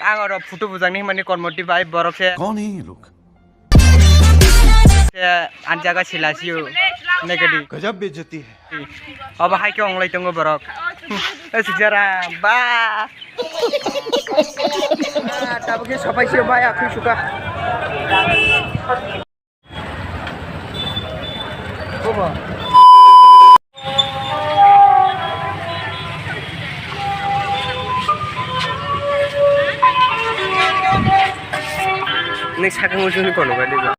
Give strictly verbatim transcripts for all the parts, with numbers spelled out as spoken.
Ang oro photo bujak ni hwnmani kormo twi bai borok se. Kaun hai ye log? Se anjaga sila siyo negadi. Gajab bejati hai. Obo hai khe onglai tongo borok. Eh, sijara ba. Ah, tabuk khe sopai siyo bai akhui suka. Nek sakang ujung ni kono gani ba.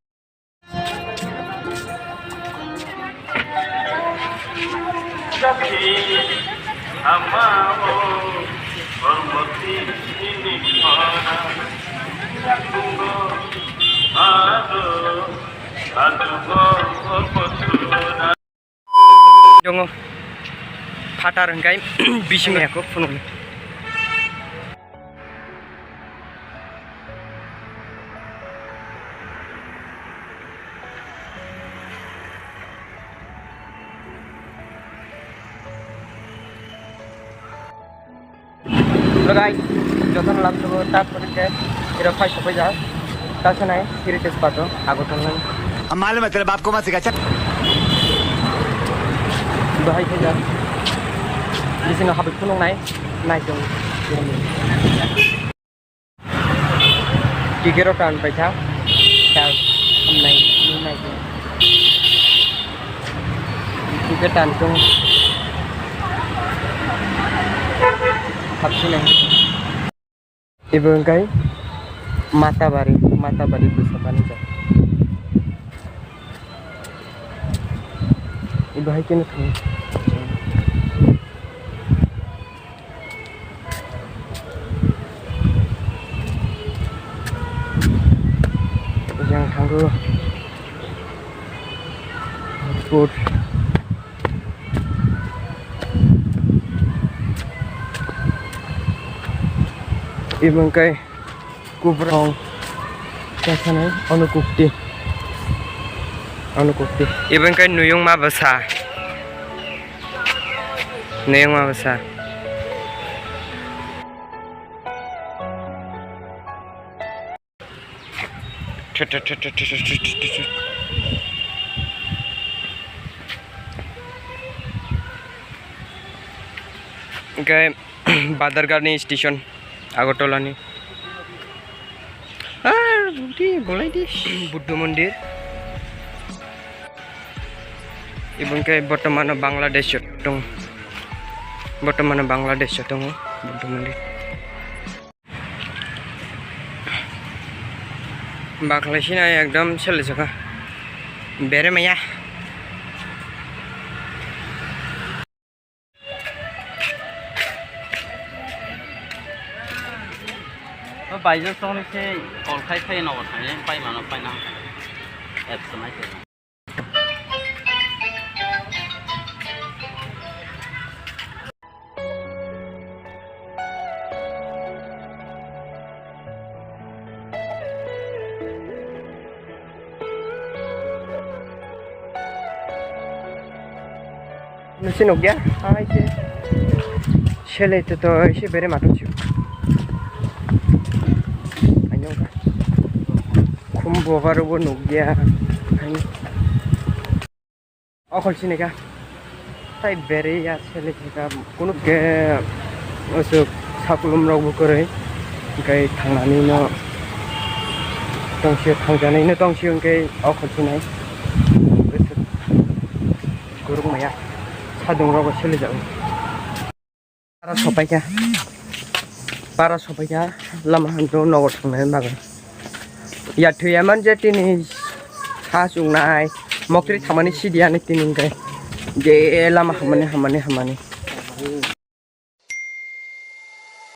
Dongo phatar hwnkhe bising ya kok phunukni. Hello guys, jotono lamsogo tak phone khe iro phai sopai ja. Ta sanai Heritage Park o Agartala ni. Hum male matlab aapko mat sikha cha. Bahai khe ja. Bising habit phunuk nai, nai tong. Ticket rok tan paisa, ta hamnai nungnai. Ticket tan tung hapsinai. Ibo wngkai Matabari, Matabari bwsa manijak. Ibo hai khe no thang. Yang thango. Food. Ibong kai. Kubrong. Kasane onukukti. Onukukti. Iben kai nuyung ma bwsa. Nuyung ma bwsa. Hingke Badhargarh ni station Agartala ni. Ah, budi bolai di. Buddha mandir. Ibo hingke bortomano Bangladesh o tong. Bortomano Bangladesh o tongo Buddha mandir. Baklai sina ekdom sele jaka. Bere maya. O baijak tongni se call khai khai nogo thangwi pai mano pai nang. Apps nai se. Nisi nukya, hai se. Sele to to ise bere matung sio. Ayo. Khum bobar bo nukya. Hai. Okhol sini ka. Tai bere ya sele ka. Kunu ke osuk sakulum rok bo kwrwi. Hingke thangnani no tongsi thangjani no tongsi hingke okhol sinai. Kuruk maya sadung rogo sele jago. Para sopaikha, para sopaikha lama hamjao nogo thangnai bagwi. Ya thwiya man je tini ha chungnai, moktri thamani sidiya ni tini hingke je lama hamani, hamani, hamani.